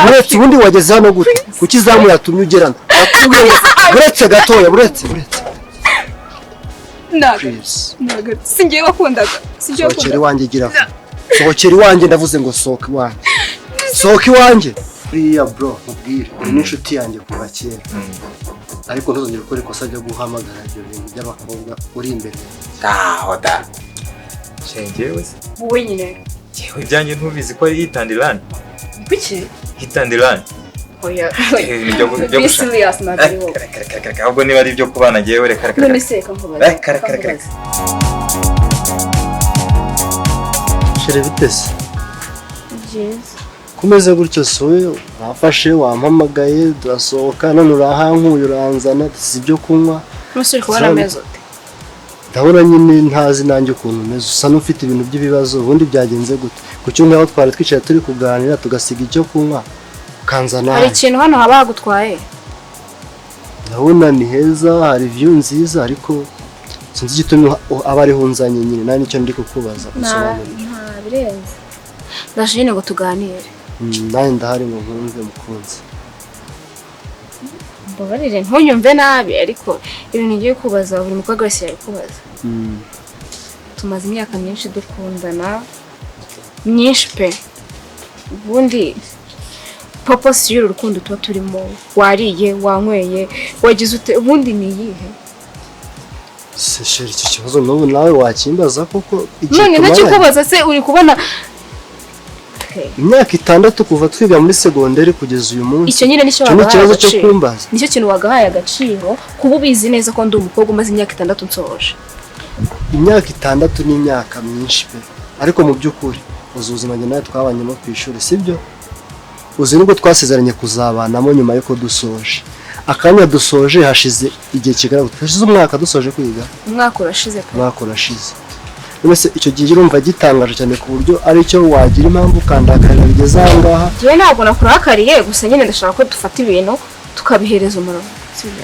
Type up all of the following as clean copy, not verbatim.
Uretse ubundi wageze hano gute? Kuki izamu yatumye ugerana? Nakubwiye ngo uretse gatoya, uretse, uretse. Nagarutse. Please. Nagarutse. Si njyewe wakundaga, si njyewe Sohokera wakundaga. iwanjye, gira vuba. Sohokera iwanjye, ndavuze ngo sohoka iwanjye, sohoka iwanjye. Buriya bro, nkubwire, uri n'inshuti yanjye kuva kera, ariko ntuzongere gukora ikosa ryo guhamagara ibyo bintu by'abakobwa uri imbere. Aho da shengewe se? Wowe nyine. Yewe, ibyanjye ntubizi ko ari hit and run? Kuki? Hit and run. Oya. Ibintu byo Be gushaka. serious, ntabwo ari wowe. Reka, reka, reka, ahubwo niba ari ibyo kubana, ngewe reka, reka. None Reka. se reka nkubaze. Reka, reka, reka, reka. Chérie, bite se? Byiza. Kumeze gutyo se? Wowe wafashe wampamagaye turasohoka, none urahankuye, uranzana si ibyo kunywa. Nuse uri kubona ameze ute? Ndabona nyine ntazi nanjye ukuntu umeze, usa n'ufite ibintu by'ibibazo. Ubundi byagenze gute? Ku cyumweru aho twari twicaye turi kuganira, tugasiga icyo kunywa, ukanzana Hari hano? ikintu hano haba hagutwaye? Ndabona ni heza, hari view nziza, ariko sinzi igitumye aba ariho unzanye nyine. Nawe nicyo ndi kukubaza, usobanurire. Nta birenze, ndaje nyine ngo tuganire. Nanjye ndahari ngo nkumve, mukunzi. Mbabarire ntunyumve nabi, ariko ibintu ngiye kubaza buri mukobwa wese yabikubaza. Tumaze imyaka myinshi dukundana, myinshi pe. Ubundi purpose y'uru rukundo tuba turimo, wariye, wanyweye, wagize ute, ubundi ni iyihe? Se chérie, icyo kibazo n'ubu nawe wakimbaza koko igihe None tumaranye? ntakikubaza se uri kubona? Okay. Imyaka 6 kuva twiga muri segonderi kugeza uyu munsi. Icyo nyine nicyo Icyo ni wagahaye ikibazo cyo agaciro. kumbaza? Nicyo kintu wagahaye agaciro, kuba ubizi neza ko ndi umukobwa umaze imyaka 6 nsoje. Imyaka 6 ni imyaka myinshi pe, ariko mu by'ukuri uzi ubuzima njye nawe twabanyemo ku ishuri, sibyo? Uzi nubwo twasezeranye kuzabanamo nyuma y'uko dusoje. Akanya dusoje hashize igihe kigaragara, hashize umwaka dusoje kwiga. Umwaka urashize pe. Umwaka urashize. None se icyo gihe urumva gitangaje cyane ku buryo aricyo wagira impamvu ukandakarira bigeze aha ngaha? Njyewe ntabwo nakurakariye, gusa nyine ndashaka ko dufata ibintu tukabihereza umurongo, sibyo?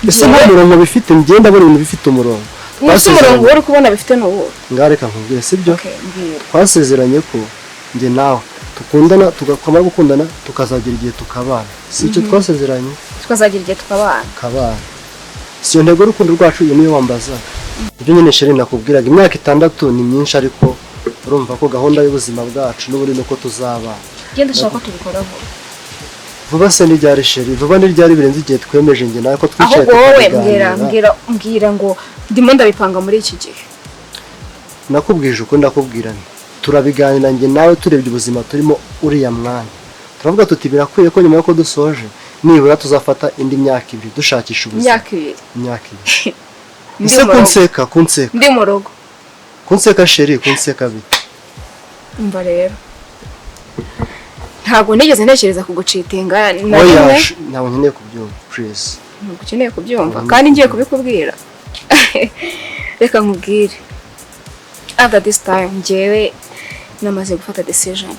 Ese nta murongo bifite? Ngenda ndabona ibintu bifite umurongo. Munsi umurongo uri kubona bifite ni uwuhe? Ngaho reka nkubwire, sibyo? Okay, mbwira. Twasezeranye ko njye nawe tukundana, tugakomara gukundana, tukazagira igihe tukabana. Si icyo twasezeranye? Tukazagira igihe tukabana. Tukabana. Si iyo ntego y'urukundo rwacu? Iyo niyo wambazaga. Ibyo nyine chérie nakubwiraga, imyaka 6 ni myinshi, ariko urumva ko gahunda y'ubuzima bwacu n'ubundi ni uko tuzabana. Njye ndashaka ko tubikora vuba. Vuba se ni ryari, chérie? Vuba ni ryari birenze igihe twemeje njye nawe ko twicaye Ahubwo wowe mbwira. tukabiganira? Mbwira, mbwira ngo ndimo ndabipanga muri iki gihe. Nakubwije uko ndakubwira nti turabiganira njye nawe, turebye ubuzima turimo uriya mwanya, turavuga tuti birakwiye ko nyuma y'uko dusoje nibura tuzafata indi myaka 2 dushakisha ubuzima. Imyaka 2? Imyaka 2. Ndi Ese mu rugo. kunseka, kunseka? Ndi mu rugo. Kunseka chérie, kunseka bite? Umva rero, ntabwo nigeze ntekereza kugucheatinga na Oya. rimwe. Ntabwo nkeneye kubyumva, please. Ntabwo ukeneye kubyumva kandi ngiye kubikubwira. Reka nkubwire, after this time njyewe namaze gufata decision.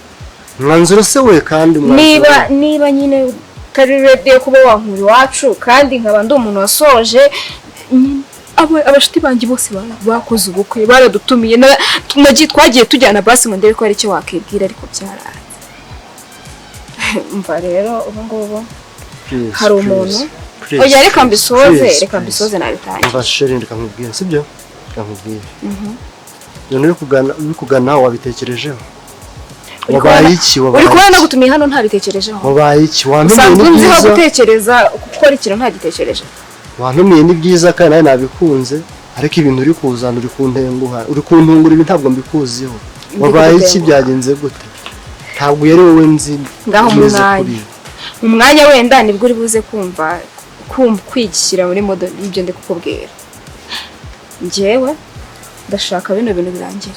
Umwanzuro se we kandi umwanzuro? Niba nyine utari ready yo kuba wankura iwacu, kandi nkaba ndi umuntu wasoje nyine, abashuti banjye bose bakoze ubukwe, baradutumiye, twagiye tujyana basi ngo ndebe ko hari icyo wakibwira, ariko byaranze. Umva rero, ubu ngubu Please, hari please, umuntu. please, Oya, reka please, mbisoze. please, Reka please. mbisoze, nabitangiye. Umva chérie, reka nkubwire, sibyo? Reka nkubwire, ibintu uri kugana wabitekerejeho? Uri Wabaye iki? Uri Wabaye kubona iki? nagutumiye hano ntabitekerejeho? Wabaye iki? Wantumiye Usanzwe ni unziho byiza. gutekereza, gukora ikintu ntagitekereje. Wantumiye ni byiza kandi nawe nabikunze, ariko ibintu uri kuzana, uri kuntenguha, uri kuntungura. Ibi ntabwo mbikuziho. Ndi Wabaye iki? kugutenguha. Byagenze gute? Ntabwo yari wowe nzi Ngaho mu umeze mwanya. kuriya. Mu mwanya wenda nibwo uri buze kumva kwigishyira muri mood y'ibyo ndi kukubwira. Njyewe ndashaka bino bintu birangira,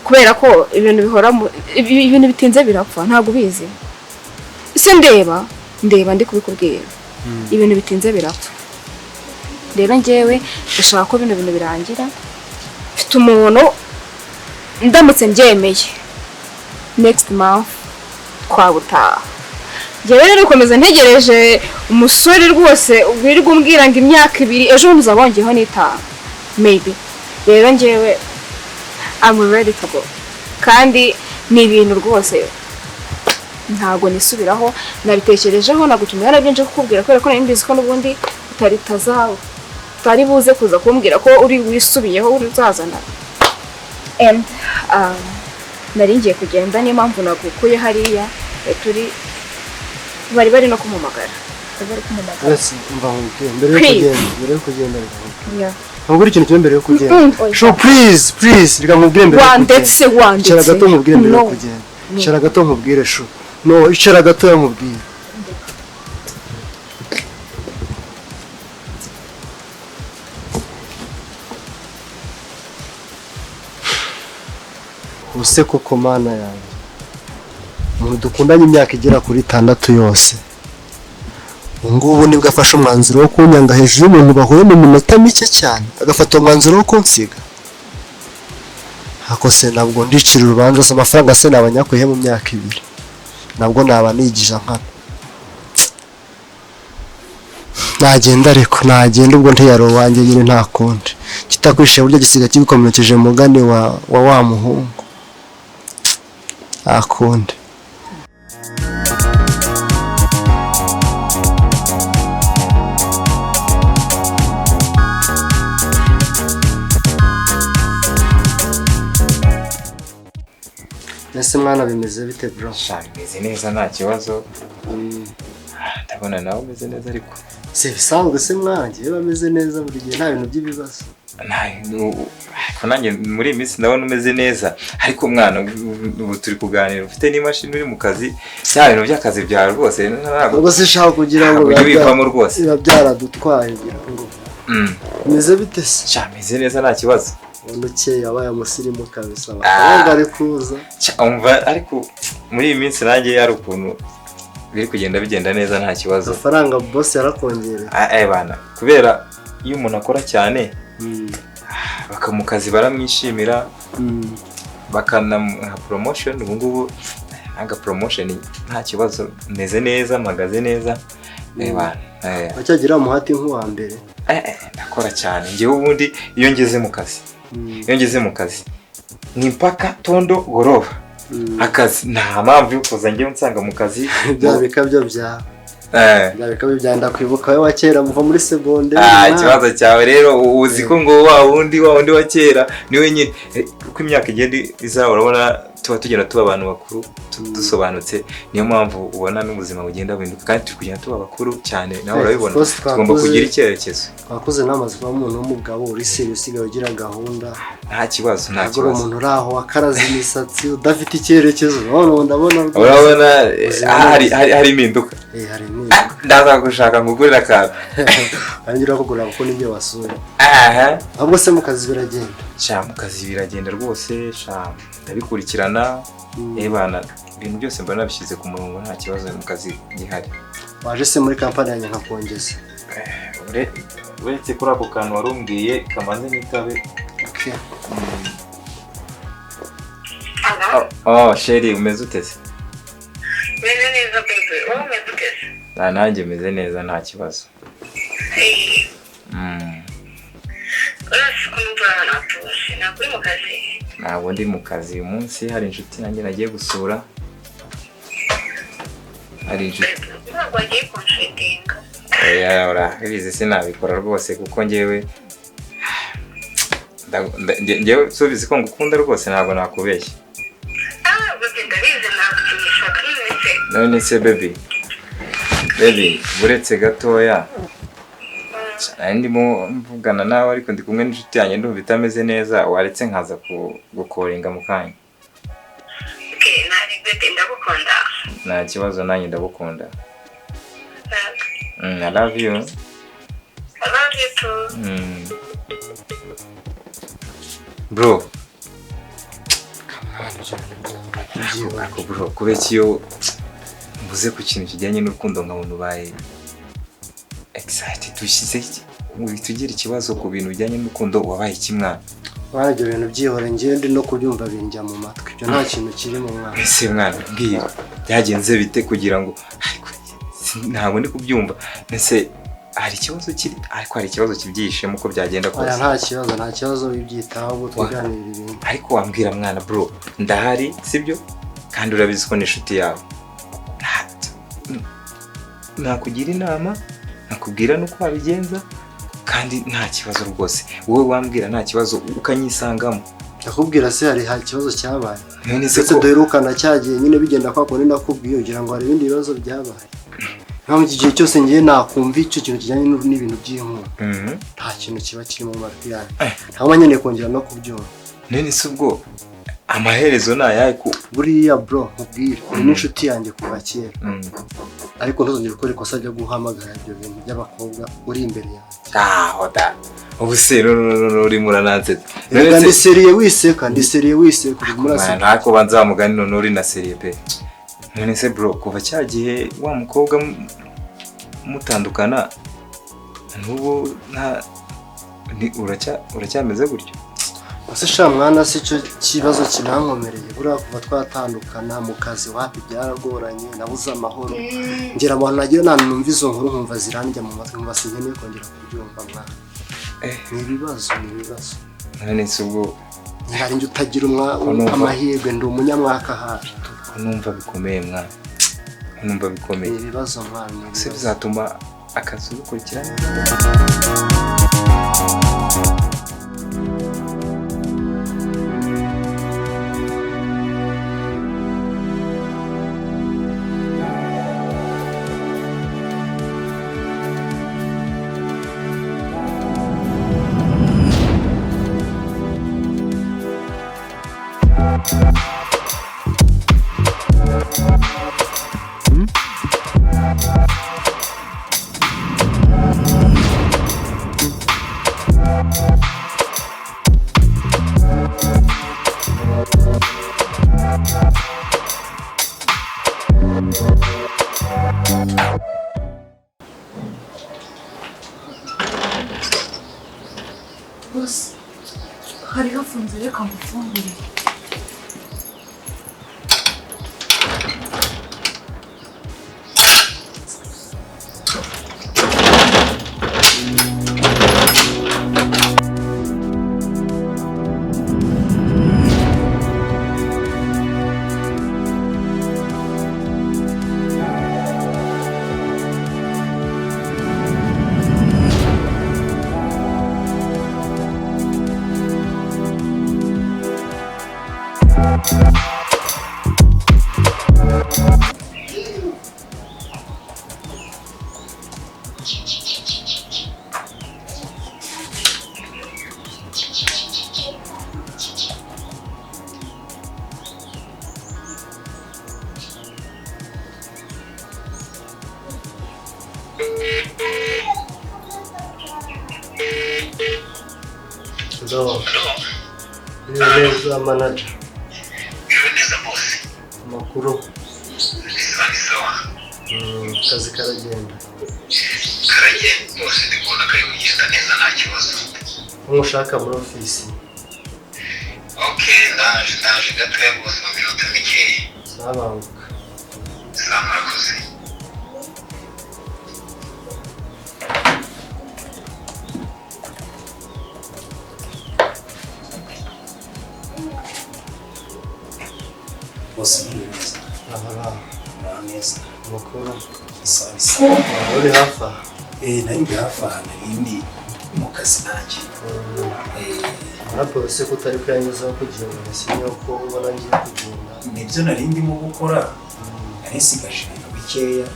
kubera ko ibintu bihora ibintu bitinze birapfa. Ntabwo ubizi ese? Ndeba, ndeba, ndi kubikubwira, ibintu bitinze birapfa. Rero njyewe ndashaka ko bino bintu birangira. Mfite umuntu, ndamutse mbyemeye next month twabutaha. Njyewe rero gukomeza ntegereje umusore rwose wirirwa umbwira ngo imyaka 2, ejo bundi uzaba wongeyeho n'itanu maybe. Rero njyewe I'm ready to go, kandi ni ibintu rwose Ntabwo nisubiraho, nabitekerejeho, nagutumye nabyo kukubwira kubera ko nari mbizi ko n'ubundi utari tazawe, utari buze kuza kumbwira ko uri wisubiyeho uzazana. And nari ngiye kugenda, niyo mpamvu nagukuye hariya. Turi bari no kumpamagara, bari kumpamagara. Uretse, umva nkubwire mbere yo Please. kugenda, mbere yo kugenda, reka nkubwire. Yeah. Nkubwire ikintu kimwe mbere yo kugenda. Oya. Sho, please, please, reka nkubwire mbere yo kugenda. Wandetse, wandetse. Icara gato nkubwire mbere yo No. kugenda. Icara gato nkubwire, shu. No, icara gato nkubwire. Ubuse koko Mana yanjye, umuntu dukundanye imyaka igera kuri 6 yose, ubu ngubu nibwo afashe umwanzuro wo kunyanga hejuru y'umuntu bahuye mu minota mike cyane, agafata umwanzuro wo kunsiga. Ako se ntabwo ndicira urubanza se, amafaranga se naba nyakuye mu myaka 2, nabwo naba nigije nkana. Nagenda ariko nagenda, ubwo ntiyari uwanjye nyine, nta kundi. Kitakwishe buryo gisiga kibikomerekeje mugani wa muhungu, nta kundi. Ese mwana bimeze bite bro? Sha, bimeze neza nta kibazo. Ndabona nawe umeze neza ariko. Si bisanzwe se mwana, njyewe bameze neza buri gihe, nta bintu by'ibibazo. Ariko nanjye muri iyi minsi ndabona umeze neza, ariko mwana ubu turi kuganira ufite n'imashini uri mu kazi, bya bintu by'akazi byawe rwose ntabwo Ubwo se shaka kugira ngo ujye wivamo rwose. biba byaradutwaye ngira ngo. Bimeze bite se? Sha, meze neza nta kibazo. Ubona ukeye wabaye umusirimu kabisa, amafaranga ari kuza. Sha, umva ariko muri iyi minsi nanjye hari ukuntu biri kugenda bigenda neza nta kibazo. Amafaranga boss yarakongereye. Bana, kubera iyo umuntu akora cyane mu kazi baramwishimira, bakanamuha promotion. Ubu ngubu nanga promotion nta kibazo, meze neza, mpagaze neza. Bana, Wacyagira umuhati nk'uwa mbere. Ndakora cyane njyewe. Ubundi iyo ngeze mu kazi, iyo ngeze mu kazi ni mpaka tondo goroba akazi, nta mpamvu yo kuza njyewe nsanga mu kazi. Bya bikabyo byawe. Bya bikabyo byawe, ndakwibuka wowe wa kera muva muri segonderi. Ikibazo cyawe rero uzi ko ngo wa wundi wa kera niwe nyine. Uko imyaka igenda iza urabona tuba tugenda tuba abantu bakuru, dusobanutse, niyo mpamvu ubona n'ubuzima bugenda buhinduka, kandi turi kugenda tuba bakuru cyane, nawe urabibona. Tugomba kugira icyerekezo. Twakuze n'amazi kuba umuntu w'umugabo uri serious, usigaye ugira gahunda. Nta kibazo, nta Ntabwo uri kibazo. umuntu uri aho wakaraze imisatsi udafite icyerekezo. None ndabona rwose. Urabona hari impinduka. Hari impinduka. Ndaza gushaka ngugurire akantu. Kandi urakugurira kuko nibyo wasuye. Ahubwo se mu kazi biragenda? Sha, mu kazi biragenda rwose, sha ndabikurikirana. Bana, ibintu byose mbona nabishyize ku murongo, nta kibazo mu kazi gihari. Waje se muri kampani yanjye nkakongeza? Uretse kuri ako kantu wari umbwiye, kamanze nitabe. Oh, sheri, umeze ute se? Meze neza bebe, wowe umeze ute se? Nanjye meze neza nta kibazo. Urasi ko numva natuje, ntabwo uri mu kazi? Ntabwo ndi mu kazi uyu munsi, hari inshuti nanjye nagiye gusura. Hari inshuti. Ntabwo wagiye kunshitinga? Oya, urabizi sinabikora rwose kuko njyewe njyewe subizi ko ngukunda rwose, ntabwo nakubeshya. Bebe ndabizi nagukinishaga none se. None se baby, baby buretse gatoya. Ndimo mvugana nawe ariko ndi kumwe n'inshuti yanjye ndumva itameze neza, waretse nkaza gukoringa mu kanya. Okay, nari bebe ndagukunda. Nta kibazo, nanjye ndagukunda. I love you. I love you too. Bro. Bro, kubera iyo mvuze ku kintu kijyanye n'urukundo nkabona ubaye excited, dushyize tugira ikibazo ku bintu bijyanye n'urukundo, wabaye iki mwana? Mwana, ibyo bintu byihore, njyewe ndi no kubyumva binjya mu matwi, ibyo nta kintu kiri mu mwana. Ese mwana mbwira byagenze bite kugira ngo ntabwo ndi kubyumva, ese hari ikibazo kiri, ariko hari ikibazo kibyihishemo uko byagenda kose. Nta kibazo, nta kibazo wibyitaho, ubwo twiganirira ibintu. Ariko wambwira mwana bro, ndahari sibyo, kandi urabizi ko ni inshuti yawe. Nakugira inama, nakubwira n'uko wabigenza, kandi nta kibazo rwose. Wowe wambwira nta kibazo ukanyisangamo. Ndakubwira se hari ikibazo cyabaye? None se Ndetse ko duherukana cyagiye nyine bigenda kwa kundi nakubwiye, ugira ngo hari ibindi bibazo byabaye. Nkaho iki gihe cyose ngiye nakumva icyo kintu kijyanye n'ibintu by'inkuru, nta kintu kiba kiri mu matwi yanjye, ntabwo nkeneye kongera no kubyumva. None se ubwo amaherezo ni ayahe ko Buriya bro, nkubwire, uri n'inshuti yanjye kuva kera, ariko ntuzongere gukora ikosa ryo guhamagara ibyo bintu by'abakobwa uri imbere yanjye. Aho da, ubu se no urimo uranansetsa. Reka, ndi sérieux wiseka, ndi sérieux wiseka, urimo uraseka. Ntako banza wa mugani, none uri na sérieux pe. None se bro, kuva cya gihe wa mukobwa mutandukana, n'ubu nta ni uracyameze gutyo? Ese sha mwana, si cyo kibazo kinankomereye. Buriya kuva twatandukana mu kazi wapi byaragoranye, nabuze amahoro, ngera abantu nagiye nta numva izo nkuru nkumva zirandya mu matwi, nkumva sinkeneye kongera kubyumva mwana. Ni ibibazo, ni ibibazo. None se ubwo Ntihari njye utagira Ko numva- amahirwe, ndi umunyamwaka hafi. Ko numva bikomeye mwana, ko numva bikomeye. Ni ibibazo mwana, ni Se ibibazo. bizatuma akazi ugakurikira neza? Bose hari hafunze, reka ngufungurire. Hello. Iriwe neza, manager. Biriwe neza, boss. Amakuru? Ni sawa, ni sawa. Akazi karagenda? Karagenda boss, ndi kubona kari kugenda neza, nta kibazo. Ntushaka muri ofisi? Okay, ndaje, ndaje gatoya boss, mu minota mikeya. Sabanguka. Sawa, murakoze. Bose ni neza. Aha ngaha. Muraho neza. Amakuru? Sawa, ni sawa. Waba uri hafi aha? Eh, nari ndi hafi aha, nari ndi mu kazi nanjye. Raporo se ko utari kuyangezaho kugira ngo nsinye, ko ubona ngiye kugenda? Nibyo nari ndimo gukora, nari nsigaje ibintu bikeya,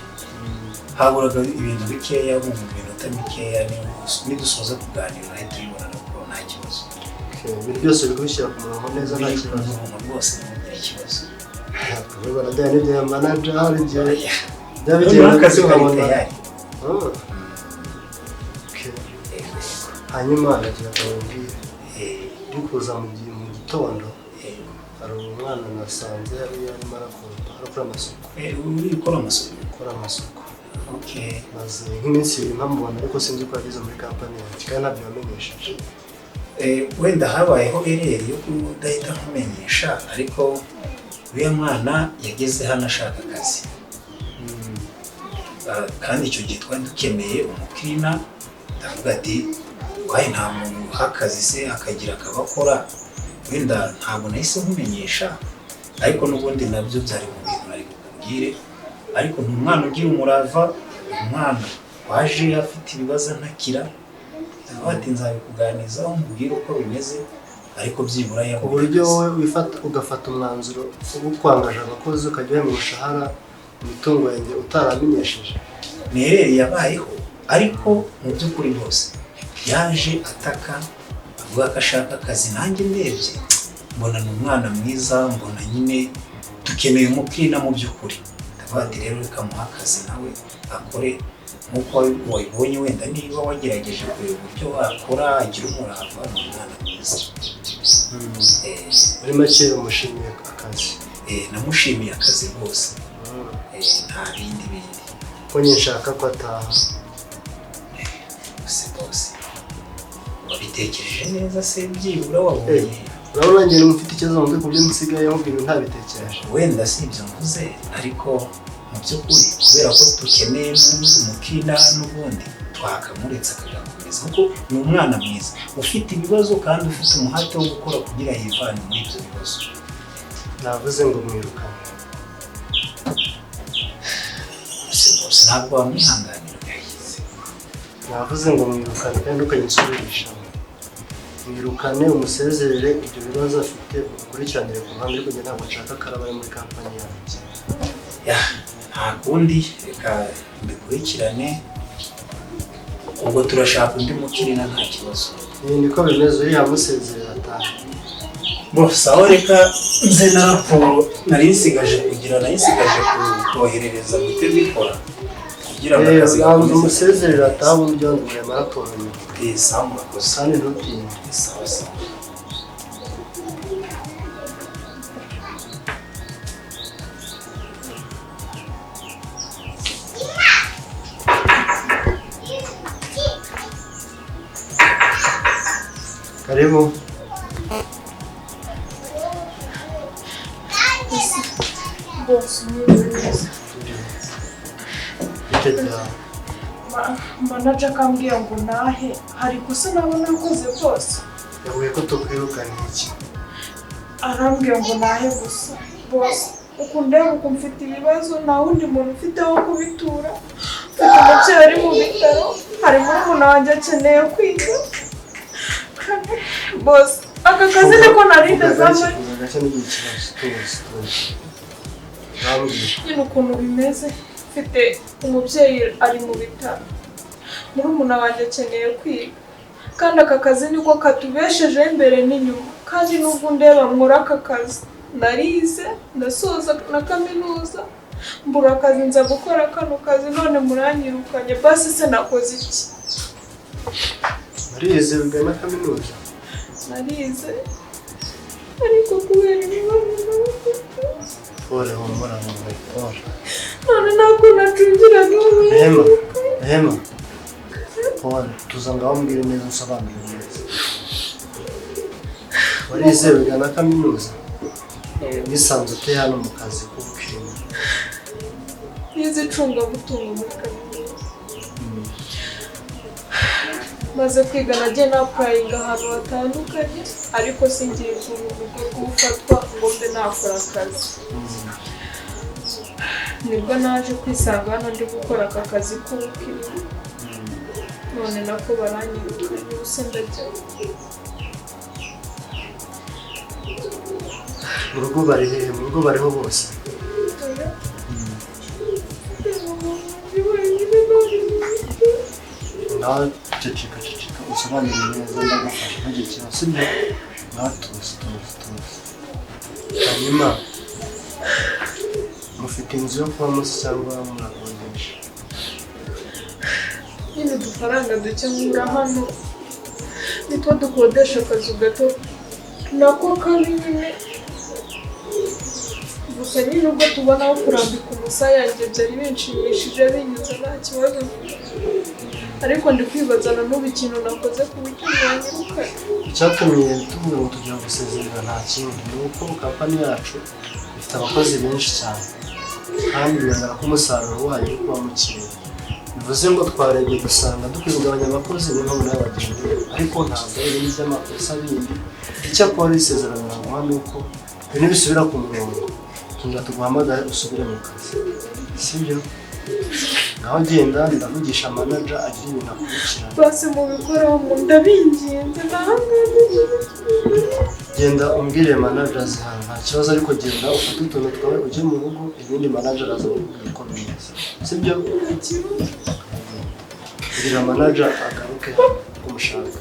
haburaga ibintu bikeya. Mu minota mikeya nidusoza kuganira urahita ubibona raporo, nta kibazo. Okay, ibintu byose uri kubishyira ku murongo neza, nta Biri ku kibazo? murongo rwose, ntugire ikibazo. Kubibona bya n'ibya manager hari igihe byaba Noneho bigenda akazi kari nkabona. tayari. Ah. Okay. Hanyuma nagira ngo nkubwire, ndi kuza mu gihe mu gitondo, hari umwana nasanze hariya arimo arakoropa, arakora amasuku. Uri gukora amasuku? Gukora amasuku. Okay. Maze nk'iminsi 2 mpamubona, ariko sinzi ko yageze muri kampani yanjye kandi ntabyo yamenyesheje. Wenda habayeho erreur yo kudahita nkumenyesha, ariko uriya mwana yageze hano ashaka akazi. Ah, kandi icyo gihe twari dukeneye umucleaner, ndavuga ati wayi nta muntu uha akazi se akagira akabakora. Wenda ntabwo nahise nkumenyesha, ariko n'ubundi nabyo byari mu bintu nari bukubwire. Ariko ni umwana ugira umurava, umwana waje afite ibibazo ntakira, ndavuga ati nzabikuganizaho mubwire uko bimeze, ariko byibura Ku yabonye buryo akazi. wowe wifata ugafata umwanzuro wo kwangaje abakozi ukajya uhembwa umushahara imitungo yanjye utaramenyesheje. Nereri yabayeho, ariko mu by'ukuri rwose yaje ataka avuga ko ashaka akazi, nanjye ndebye mbona ni umwana mwiza, mbona nyine dukeneye umukirina mu by'ukuri. Ndavuga ati rero reka muhe akazi nawe akore nk'uko wabibonye, wenda niba wagerageje kureba uburyo wakora agira umurava, ni umwana mwiza. Muri make umushimiye akazi. Namushimiye akazi rwose. Nta bindi bindi. Ko nyine nshaka ko ataha. Bose bose wabitekereje neza se byibura wabonye? Urabona njye mufite ikibazo mu mutwe ku buryo nsigaye mubwira ibintu ntabitekereje. Wenda si ibyo mvuze, ariko mu by'ukuri kubera ko dukeneye umukina n'ubundi twakamuretse akagakomeza, kuko ni umwana mwiza ufite ibibazo kandi ufite umuhate wo gukora kugira yivane muri ibyo bibazo. Navuze ngo mwirukane. Bose bose ntabwo wamwihanganira. Navuze ngo mwirukane kandi ukanyisubirisha. Mwirukane umusezerere ibyo bibazo afite ubikurikiranire ku ruhande, ariko njye ntabwo nshaka akaraba ari muri kampani yanjye. Nta kundi reka mbikurikirane, ubwo turashaka undi mukirina nta kibazo. Niko bimeze, uriya musezerera ataha. Bo sawa, reka nze na raporo nari nsigaje kugira, nari nsigaje koherereza mpite mbikora kugira ngo akazi Banza gakomeze. umusezerere ataha, ubundi ujye wanzanira amaraporo nyuma. Sawa murakoze. Kandi ntutinde. Sawa sawa. Karibu. Bose neza. Manager akambwira ngo nahe, hari ikosa naba nakoze bose. Yavuye ko tukwirukana iki? Arambwira ngo nahe gusa. Bose ukundeba uko mfite ibibazo, nta wundi muntu ufite wo kubitura. Mfite umubyeyi ari mu bitaro, hari murumuna wanjye akeneye kwiga. Bose aka kazi niko narindezamo. Nyine ukuntu bimeze, mfite umubyeyi ari mu bitaro, murumuna wanjye akeneye kwiga, kandi aka kazi niko katubeshejeho imbere n'inyuma. Kandi nubwo ndeba nkora aka kazi, narize ndasoza na kaminuza, mbura akazi nza gukora kano kazi, none muranyirukanye. Basi se nakoze iki? Narize wiga na kaminuza? Narize ariko kubera ibibazo. Pole humura humura pole. None ntabwo nacungiraga. Rehema, Rehema. Pole, tuza ngaho mbwire neza usobanure neza. Warize wiga na kaminuza? Wisanze ute hano mu kazi k'ubukirina? Nize icungamutungo muri kaminuza. Maze kwiga nagiye napurayinga ahantu hatandukanye, ariko singiye urugo rw'ufatwa ngo mbe nakora akazi. Nibwo naje kwisanga hano ndi gukora aka kazi k'ubukirina, none nako baranyirukanye, ubu se ndajya. Mu rugo bari hehe? Mu rugo bariho bose? Ngaho ceceka ceceka usobanure neza, ndagufasha ntugire ikibazo, sibyo? Ngaho tuzi tuzi tuzi. Hanyuma mufite inzu yo kubamo se cyangwa murakodesha? Nyine udufaranga duke nkura hano nitwo dukodesha akazu gato nako kabi nyine. Gusa nyine ubwo tubona aho kurambika umusaya yanjye byari binshimishije, binyuze nta kibazo. Ariko ndi kwibaza na n'ubu ikintu nakoze ku buryo mwanyirukana. Icyatumye tuvuga ngo tugiye gusezerera nta kindi, ni uko kampani yacu ifite abakozi benshi cyane, kandi bigaragara ko umusaruro wayo uri kuba mukeya. Bivuze ngo twarebye dusanga dukwiye kugabanya abakozi, niyo mpamvu nawe bagendera. Ariko ntabwo ari ibintu by'amakosa bindi. Icyakora isezerano naguha ni uko ibintu bisubira ku murongo, tuzongera tuguhamagare usubire mu kazi. Sibyo? Ngaho genda ndavugisha manager agira ibintu akurikirana. Basi mubikoreho mu ndabinginze nahangaha. Genda umbwire manager azihana nta kibazo, ariko genda ufate utuntu twawe ujye mu rugo, ibindi manager araza kukubwira uko bimeze. Sibyo? Bwira manager agaruke kumushaka.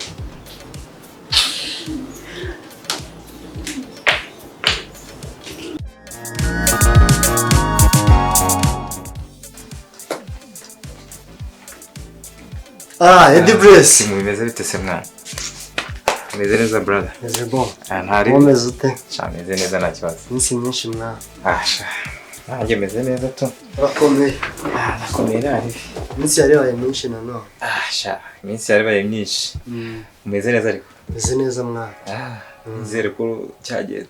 Ah, Eddie Brace. Bimeze bite se mwana? Meze neza brother. Meze bon. Ah, ntari. Womeze ute? Sha meze neza nta kibazo. Iminsi myinshi mwana. Ah, sha. Nanjye meze neza tu. Urakomeye. Ah, nakomeye nari. Iminsi yari myinshi nanone. Ah, sha. Iminsi yari myinshi. Umeze neza ariko. Meze neza mwana. Ah, nizere ko cyagiye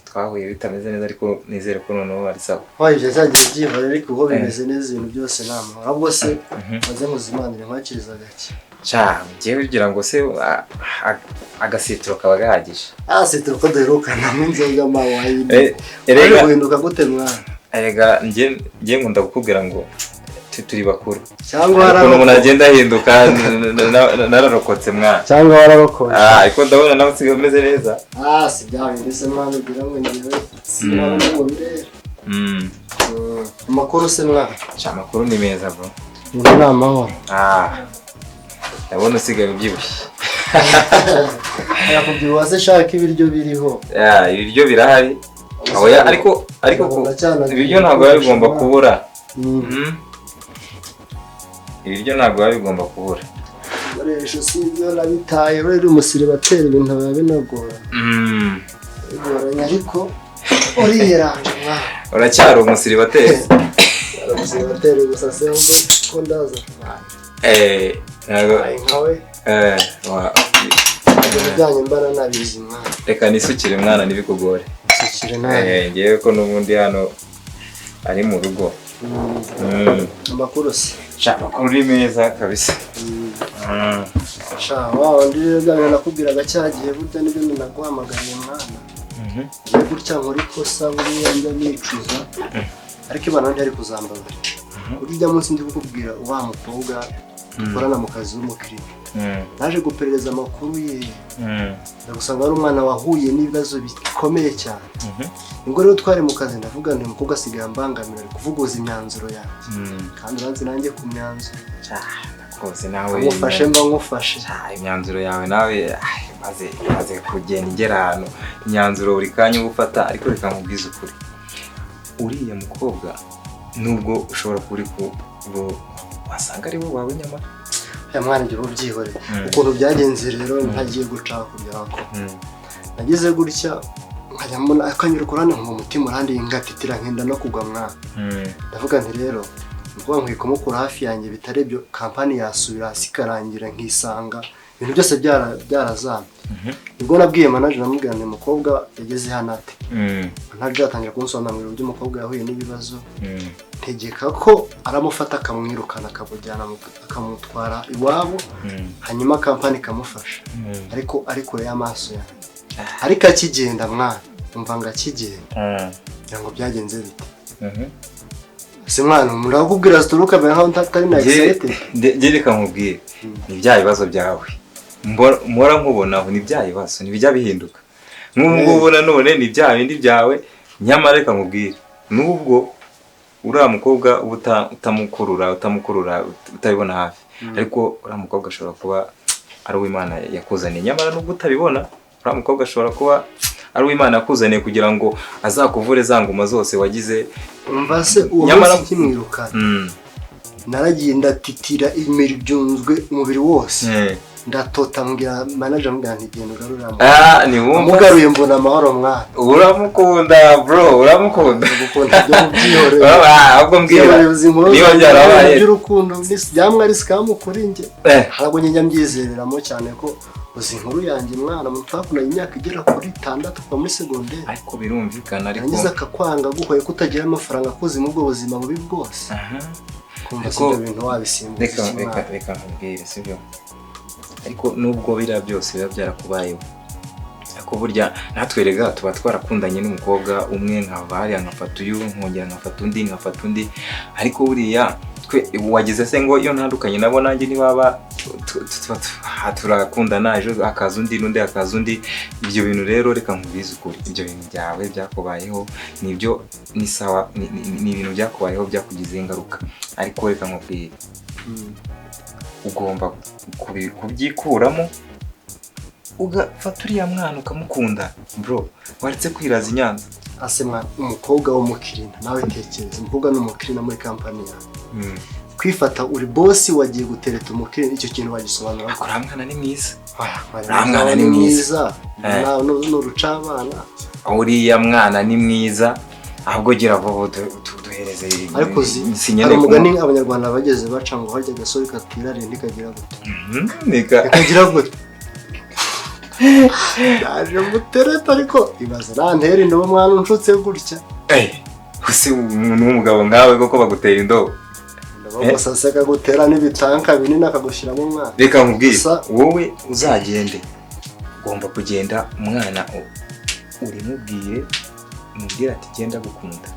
twahuye bitameze neza ariko nizere ko noneho ari sawa. Wayo ibyo cyagiye byihora ariko ubu bimeze neza ibintu byose nta mahoro. Ahubwo se maze muzimanire nkwakiriza gake. Sha, ngiye kugira ngo se agasitiro kaba gahagije. Ah, sitiro ko duherukana n'inzoga ma wayine. Erega guhinduka gute mwana? Erega ngiye nkunda kukubwira ngo turi bakuru. Cyangwa ukuntu umuntu agenda ahinduka nararokotse mwana. Cyangwa wararokotse. Ah, ariko ndabona nawe usigaye umeze neza. Ah, si bya bindi se mwana ugira ngo ngiwe sinabona ngo birere. Amakuru se mwana? Sha, amakuru ni meza bro. Ni amahoro. Ah. Ndabona usigaye ubyibushye. Yakubyibuha se shaka ibiryo biriho. Ya, ibiryo birahari. Oya, ariko ibiryo ntabwo biba bigomba kubura. Ibiryo ntabwo biba bigomba kubura. Ibikoresho si ibyo nabitaye, rero umusiribateri ibintu biba binagora. Bigoranye ariko uriyeranje mwana. Uracyari umusiribateri? Ari umusiribateri gusa se ahubwo ko ndaza. Ntabwo nkawe. Ibijyanye mbana nabizi mwana. Reka nisukire mwana ntibikugore. Nisukire nawe. Ngewe ko n'ubundi hano ari mu rugo. Amakuru se? Sha, amakuru ni meza kabisa. Sha, wa wundi rero bya nakubwiraga cyagiye burya nibyo naguhamagariye mwana. Ngiye gutya nkora ikosa buriya njya nicuza. Ariko Imana ntiyari kuzambabarira. Urya munsi ndi kukubwira wa mukobwa dukorana mu kazi w'umukiriya. Naje guperereza amakuru ye. Ndagusanga ari umwana wahuye n'ibibazo bikomeye cyane. Nibwo rero twari mu kazi ndavuga nti umukobwa asigaye ambangamira ari kuvuguza imyanzuro yanjye. Kandi uranzi nanjye ku myanzuro. Ndakuzi nawe. Ngufashe mba ngufashe. Imyanzuro yawe nawe maze kugenda igera ahantu imyanzuro buri kanya uba ufata, ariko reka nkubwize ukuri. Uriya mukobwa nubwo ushobora kuba uri wasanga ari we wawe nyamara. Ya mwana ngira ubyihorere. Ukuntu byagenze rero ntagiye guca kujya ko. Nagize gutya nkajya mbona akanyura kurane mu mutima urandi ngatitira nkenda no kugwa mwana. Ndavuga nti rero mvuga nkwiye kumukura hafi yanjye bitarebyo kampani yasubira hasi ikarangira nkisanga ibintu byose byarazamye. Nibwo nabwiye manager namubwira nti umukobwa yageze hano ate. Manager atangira kunsobanurira uburyo umukobwa yahuye n'ibibazo. Ntegeka ko aramufata akamwirukana akamujyana akamutwara iwabo, hanyuma kampani ikamufasha. Ariko ari kure y'amaso yanjye. Ariko akigenda mwana, umva ngo akigenda. Ngira ngo byagenze bite? Se mwana murakubwira zituruka mbere nkaho ntari na excited. Nge reka nkubwire ni bya bibazo byawe. Mpora nkubonaho ni bya bibazo, ni bijya bihinduka. Nk'ubu ngubu nanone ni bya bindi byawe, nyamara reka nkubwire nubwo uriya mukobwa utamukurura utabibona hafi, ariko uriya mukobwa ashobora kuba ari uw'Imana yakuzaniye. Nyamara nubwo utabibona, uriya mukobwa ashobora kuba ari uw'Imana yakuzaniye kugira ngo azakuvure za nguma zose wagize. Umva se uwo munsi kimwirukana naragiye ndatitira imiri byunzwe umubiri wose. Ndatota mbwira manager mbwira nti genda ugarura. Ah, ni wumva mugaruye mbona amahoro mwana. Uramukunda bro, uramukunda. Gukunda byo mubyihorere. Ahubwo mbwira niba byarabaye by'urukundo byamwe ari scam kuri nge. Ntabwo njye mbyizereramo cyane ko uzi inkuru yanjye mwana mutwakundanye imyaka igera kuri 6 kuva muri secondaire. Ariko birumvikana ariko yangiza akakwanga guhoye kutagira amafaranga kuzi mu bwo buzima bubi bwose. Kumva si ibyo bintu wabisimbuza. Reka nkubwire sibyo. Ariko nubwo biriya byose biba byarakubayeho, ariko Ariko burya natwe rega tuba twarakundanye n'umukobwa umwe, nkava hariya nkafata uyu, nkongera nkafata undi, nkafata undi. Ariko buriya twe wagize se ngo iyo ntandukanye nabo nanjye ntibaba turakundana, ejo hakaza undi n'undi hakaza undi. Ibyo bintu rero reka nkubwize ukuri, ibyo bintu byawe byakubayeho nibyo ni sawa, ni ibintu byakubayeho byakugizeho ingaruka. Ariko reka nkubwire, ugomba kubyikuramo ugafata uriya mwana ukamukunda bro, waretse kwiraza i Nyanza. Ase mwana, umukobwa w'umukirina nawe tekereza, umukobwa ni umukirina muri kampani yawe, kwifata uri bosi wagiye gutereta umukirina, icyo kintu wagisobanura? Ariko uriya mwana ni mwiza. Uriya mwana ni mwiza, ni urucabana. Uriya mwana ni mwiza, ahubwo gira vuba duhereze. Ariko uzi hari umugani abanyarwanda bageze baca ngo harya agasore katirariye ntikagira gute, ntikagira gute. Naje mutereta ariko ibaza nantera indobo mwana unshutse gutya. Ese umuntu w'umugabo nkawe koko bagutera indobo? Ndabagusase akagutera n'ibitanka binini akagushyiramo umwana. Reka nkubwire, wowe uzagende, ugomba kugenda umwana urimubwire, umubwire ati genda gukunda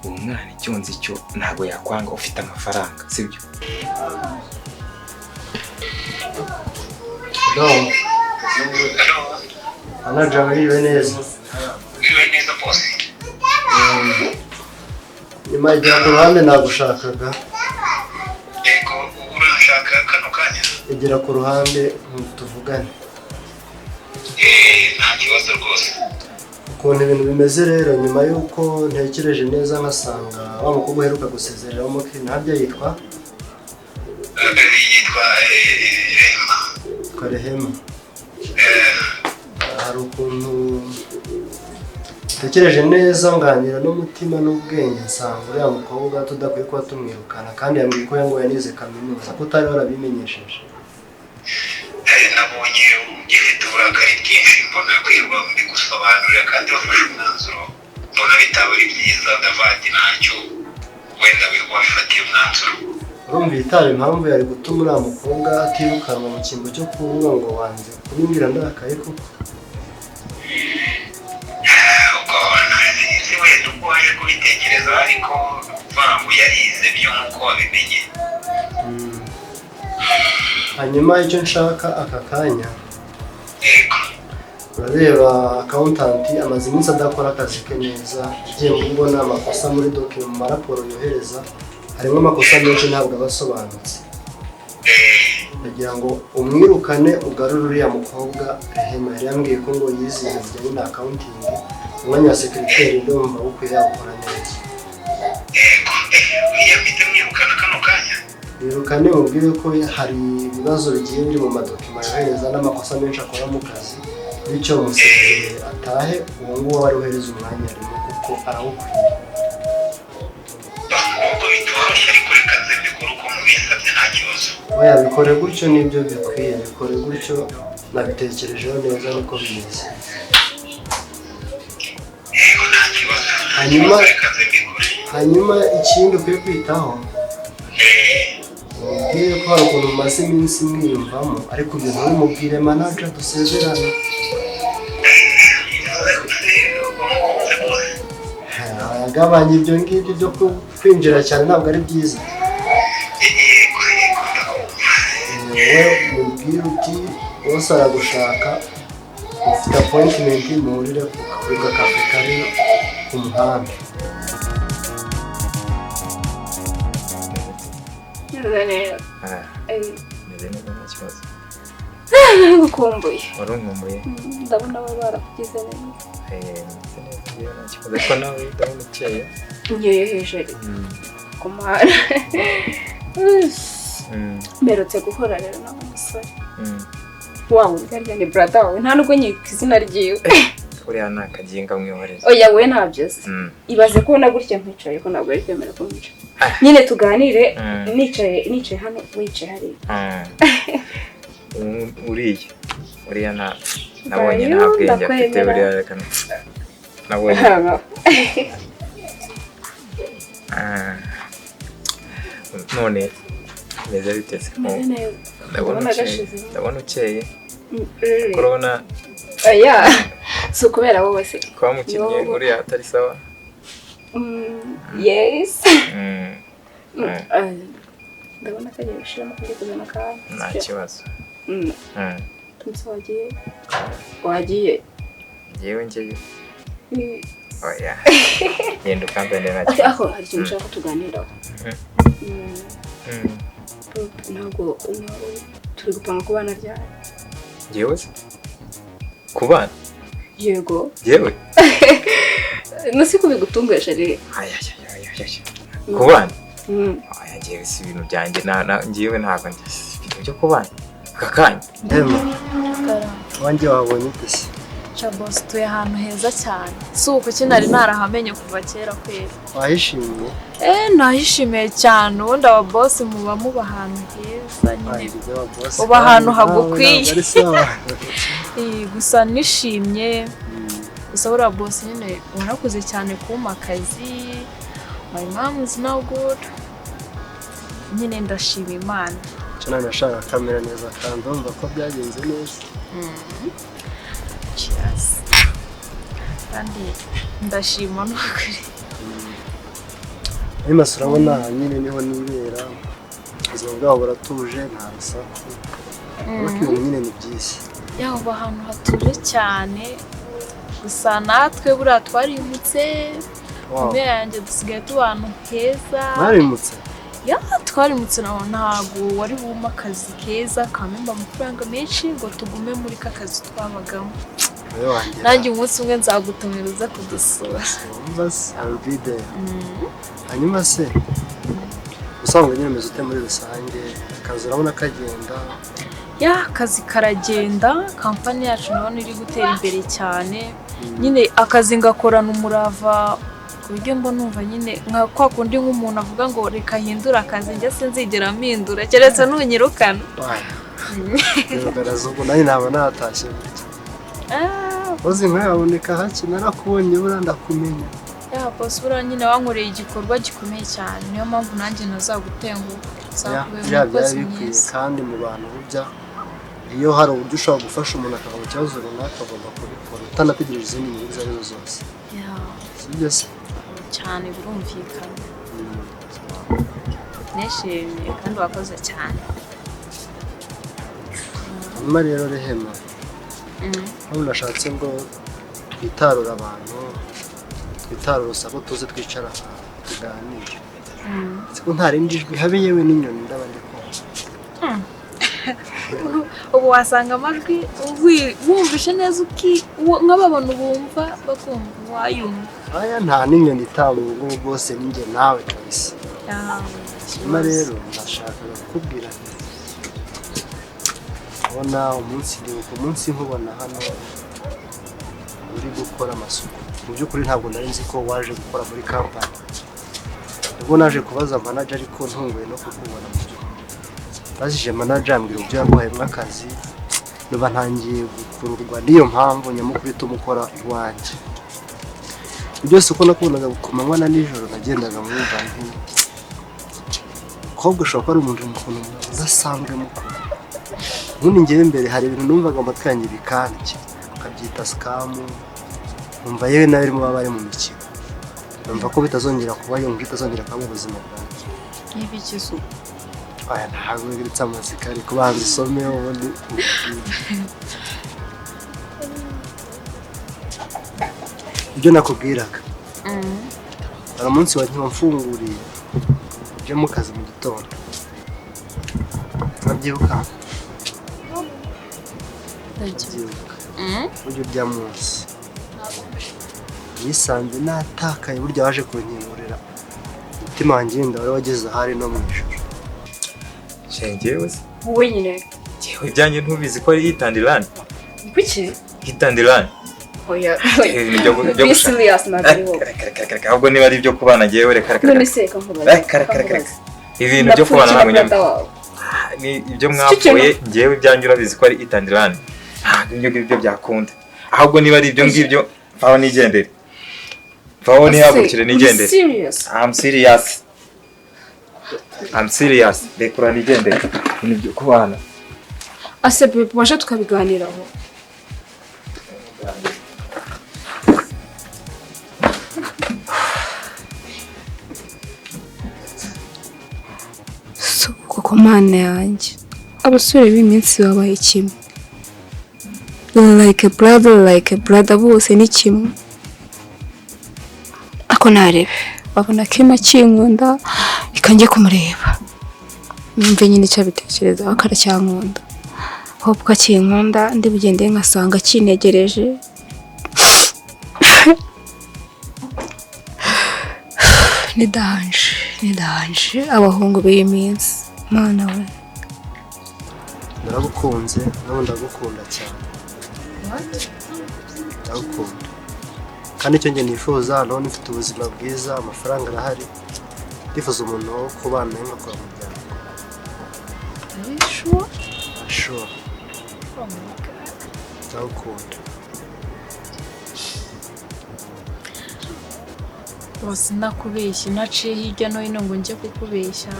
uwo mwana, icyo nzi cyo ntabwo yakwanga ufite amafaranga, sibyo? Manager wiriwe neza. Wiriwe neza boss. Nyuma igira ku ruhande nagushakaga. Yego, uranshaka kano kanya? Egera ku ruhande tuvugane. Nta kibazo rwose. Ukuntu ibintu bimeze rero, nyuma y'uko ntekereje neza nkasanga wa mukobwa uheruka gusezerera w'umukiriya harya yitwa? Yitwa Rehema. Yitwa Rehema. Hari ukuntu ntekereje neza nganira n'umutima n'ubwenge nsanga uriya mukobwa tudakwiye kuba tumwirukana, kandi yambwiye ko ngo yanize kaminuza, ko utari warabimenyesheje. Nabonye ugifite uburakari bwinshi, mbona kwirwa mbigusobanurira kandi wafashe umwanzuro, mbona bitaba ari byiza, ndavandi ntacyo wenda wabifatiye umwanzuro. Urumva itaba impamvu yari gutuma uriya mukobwa atirukanwa mu cyimbo cyo kuvuga ngo wanze kubimbwira ndakaye koko. Ubwo nzi wenda uko waje kubitekereza, ariko ngo yarize byo nk'uko wabimenye. Hanyuma icyo nshaka aka kanya, urareba accountant amaze iminsi adakora akazi ke neza, agiye kubona amakosa muri document mu maraporo yohereza, harimo amakosa menshi ntabwo aba asobanutse. Ndagira ngo umwirukane ugarure uriya mukobwa Rehema, yari yambwiye ko ngo yize ibintu bijyanye na accounting, umwanya wa secretary ndumva ukwiye yawukora neza. Wirukane mubwire ko hari ibibazo bigiye biri mu madokima yohereza n'amakosa menshi akora mu kazi, bityo musezerere atahe, uwo nguwo wari uhereza umwanya arimo kuko arawukwiye. Oya bikore gutyo nibyo bikwiye, bikore gutyo, nabitekerejeho neza niko bimeze. Hanyuma ikindi ukwiye kwitaho, mubwire ko hari ukuntu mumaze iminsi mwiyumvamo, ariko ibyo ntubimubwire manager dusezerane. Agabanya ibyo ngibyo byo kwinjira cyane ntabwo ari byiza. Wowe mubwire uti bose aragushaka, ufite appointment muhurire ku gakafe kari ku muhanda. Ngukumbuye. Wari unkumbuye? Ndabona baba barakugize neza. Ariko nawe ndabona ukeye. Nkeye hejuru ku muhanda. Mperutse guhura rero n'uwo musore. Wawe urya ni brother wawe, nta nubwo nyita izina ryiwe. Uriya ni akaginga mwihorere. Oya we ntabyo se. Ibaze ko na gutya nkwicaye ko ntabwo ari kwemera ko mwicaye. Nyine tuganire nicaye hano wicaye hariya. Uriya na nabonye nta bwenge afite buriya reka nabonye. None meze bite se? Ndabona ukeye. Urabona Oya, si ukubera wowe se. Kuba mukinnyi Ni wowe. uriya atari sawa. Yes. Ndabona kagiye gushiramo, kagiye kuzana akanya. Nta kibazo. Umunsi wagiye, wagiye. Njyewe njyeyo? Oya, genda ukanzanire, nta Ati kibazo. aho hari ikintu nshaka ko tuganiraho. Ntabwo turi gupanga kubana ryari? Njyewe se kubana? Yego. Njyewe? Nasi ko bigutunguye, chéri? Aya, aya, aya, aya, kubana? Mm. Oya, njyewe si ibintu byanjye, na njyewe ntabwo njye si ibintu byo kubana aka kanya. Emma, wanjye wabonye ute se? Sha boss, utuye ahantu heza cyane. Si uku nari narahamenye kuva kera kwera. Wahishimiye? Eh, nahishimiye cyane. Ubundi aba boss muba ahantu heza nyine. Wanjye ibyo boss. Uba ahantu kandi nawe hagukwiye. ntabwo ari sawa. Eh, gusa nishimye. Gusa buriya boss nyine warakoze cyane kumpa akazi. My mom is now good. Nyine ndashima Imana. Icyo nari nashaka kamera neza kandi urumva ko byagenze neza. Cheers. Kandi ndashima n'ukuri. Hanyuma se urabona aha nyine niho nibera, ubuzima bwabo buratuje, nta rusaku, urabona ko ibintu nyine ni byiza. Yaho uba ahantu hatuje cyane. Gusa natwe buriya twarimutse. Famille yanjye dusigaye tuba ahantu heza. Mwarimutse? Ya, twarimutse. Naho ntabwo wari bumpe akazi keza kampemba amafaranga menshi ngo tugume muri ka kazi twabagamo. Wowe wanjye. Nanjye umunsi umwe nzagutumira uza kudusura. Wumva se, I will be there. Hanyuma se ubusanzwe nyine umeze ute muri rusange? Akazi urabona kagenda? Ya, akazi karagenda. Kampani yacu ndabona iri gutera imbere cyane. Nyine akazi ngakorana umurava ku buryo mba numva nyine nka kwa kundi nk'umuntu avuga ngo reka ahindure akazi, njye sinzigera mpindura keretse nunyirukana. Bigaragaza ubwo nanjye naba natashye gutya. Uzi nkayaboneka hake, narakubonye buriya ndakumenya. Ya boss, buriya nyine wankoreye igikorwa gikomeye cyane, niyo mpamvu nanjye ntazagutenguha. Nzakubera Biriya byari umukozi bikwiye mwiza. Kandi mu bantu burya iyo hari uburyo ushobora gufasha umuntu akava mu kibazo runaka, agomba kubikora utanategereje izindi nyungu izo arizo zose. Sibyo se? Cyane, birumvikana. Nishimye kandi wakoze cyane. Hanyuma rero Rehema, hano nashatse ngo twitarure abantu, twitarure urusaku, tuze twicara ahantu tuganire, siko nta rindi jwi habe, yewe n'inyoni ndaba ndi kumva. Ubu wasanga amajwi wumvishe neza nk'abantu bumva bakumva wayumva. Aya, nta n'inyoni itamba ubu ngubu bwose, ninjye nawe kabisa. Hanyuma rero ndashakaga kukubwira nti ubona umunsi, ndibuka umunsi nkubona hano uri gukora amasuku. Mu by'ukuri ntabwo nari nzi ko waje gukora muri kampani. Nibwo naje kubaza manager, ariko ntunguye no kukubona. Mu by'ukuri bazije manager ambwira uburyo yaguhayemo akazi, nuba ntangiye gukururwa n'iyo mpamvu nyamukuru ituma ukora iwanjye. Byose uko nakubonaga ku manywa na nijoro, nagendaga mwumva nti umukobwa ushobora kuba ari umuntu ukuntu udasanzwe mukuru. Ubundi ngewe mbere hari ibintu numvaga amatwi yanjye bikandya, ukabyita scam, nkumva yewe nawe irimo baba bari mu mikino, numva ko bitazongera kuba, yumva bitazongera kuba mu buzima bwanjye. Nk'ibikizo? Aya, ntabwo uretse amatsiko, ariko banza usome ubundi nkubwire. Ibyo nakubwiraga, hari umunsi wa wamfunguriye uje mu kazi mu gitondo, urabyibuka? Ndabyibuka. Burya urya munsi nisanze natakaye, burya waje kunkingurira umutima wanjye wenda wari wageze ahari no mu ijoro. Njyewe se? Wowe nyine. Njyewe ibyanjye ntubizi ko ari hit and run? Kuki? Hit and run. Oya. Ibintu byo Be gushaka. serious, ntabwo ari wowe. Reka, reka, reka, reka, ahubwo niba ari ibyo kubana njyewe, reka, reka, None reka. se reka nkubaze. Reka, reka, reka, reka. Ibintu byo kubana ntabwo Ndapfukira brother wawe. Ni ibyo mwapfuye. Njyewe ibyanjye urabizi ko ari hit and run, ntabwo ibyo ngibyo byakunda. Ahubwo niba ari ibyo ngibyo, vaho nigendere, vaho nihagurukire Uri nigendere. serious? I'm serious, I'm serious. Rekura nigendere, ibintu byo kubana. Ase babe, waje tukabiganiraho. Ako Mana yanjye, abasore b'iminsi babaye kimwe, like a brother, like a brother, bose ni kimwe. Ako narebe babona Kim akinkunda, ikanjye kumureba numve nyine icyo abitekerezaho, ko aracyankunda. Hope ko akinkunda, ndi bugende nkasanga akinegereje. Ni danger, ni danger, abahungu b'iyi minsi, Mana we. Naragukunze, nawe ndagukunda cyane, ndagukunda. Kandi icyo njye nifuza, ndabona ufite ubuzima bwiza, amafaranga arahari, ndifuza umuntu wo kubana nawe ngakora umuryango. Sure. Ndagukunda. Bose nakubeshya, naciye hirya no hino ngo njye kukubeshya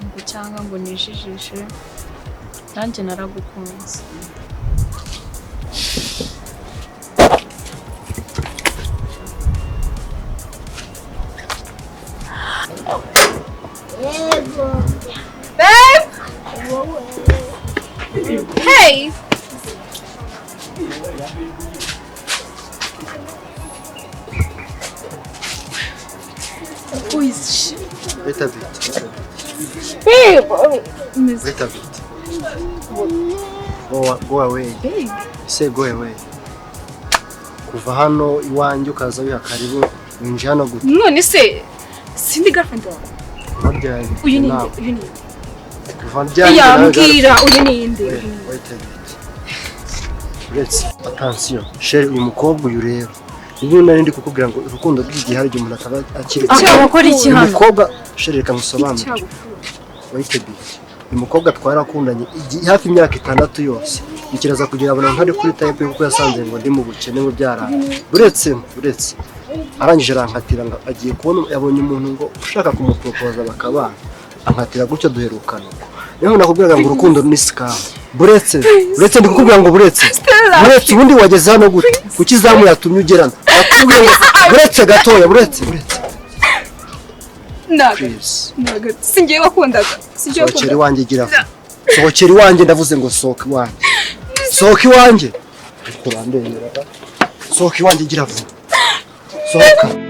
ngo cyangwa ngo nijijishe, nanjye naragukunze. Babe! Hey! Who is she? Wait a bit, wait a bit. Babe! Wait a bit. Go, go away. Babe. Say go away. Kuva hano iwanjye ukaza wiha karibu, winjiye hano gute? None se sindi girlfriend wawe? Kuva ryari? Uyu ni nde? Nawe. Uyu ni nde? Kuva ryari Ya, nawe? mbwira, uyu ni nde? Wait, wait a bit. Uretse, attention. Chérie, uyu mukobwa uyu rero. Nibyo nari ndi kukubwira ngo urukundo rw'igihe hari igihe umuntu akaba akiri. Akaba akora iki Uyu hano? mukobwa, chérie, reka musobanure. Wait a bit. Uyu mukobwa twarakundanye hafi imyaka 6 yose. Ikiraza kugira abona ntari kuri type, kuko yasanze ngo ndi mu bukene, ngo byaranga. Uretse arangije arankatira ngo agiye kubona, yabonye umuntu ngo ushaka kumuporopoza bakabana, ankatira gutyo, duherukana uko. Niyo nakubwiraga ngo urukundo ni scam. Buretse, ndi kukubwira ngo buretse. Ubundi wageze hano gute? Kuki izamu yatumye ugerana? Nakubwira ngo buretse gatoya, buretse. Ntago Please. ntago singiye wakundaga, singiye Sohokera wakundaga. iwanjye, gira vuba. Sohokera iwanjye, ndavuze ngo sohoka iwanjye, sohoka iwanjye. Ariko urandengera, sohoka iwanjye, gira vuba, sohoka.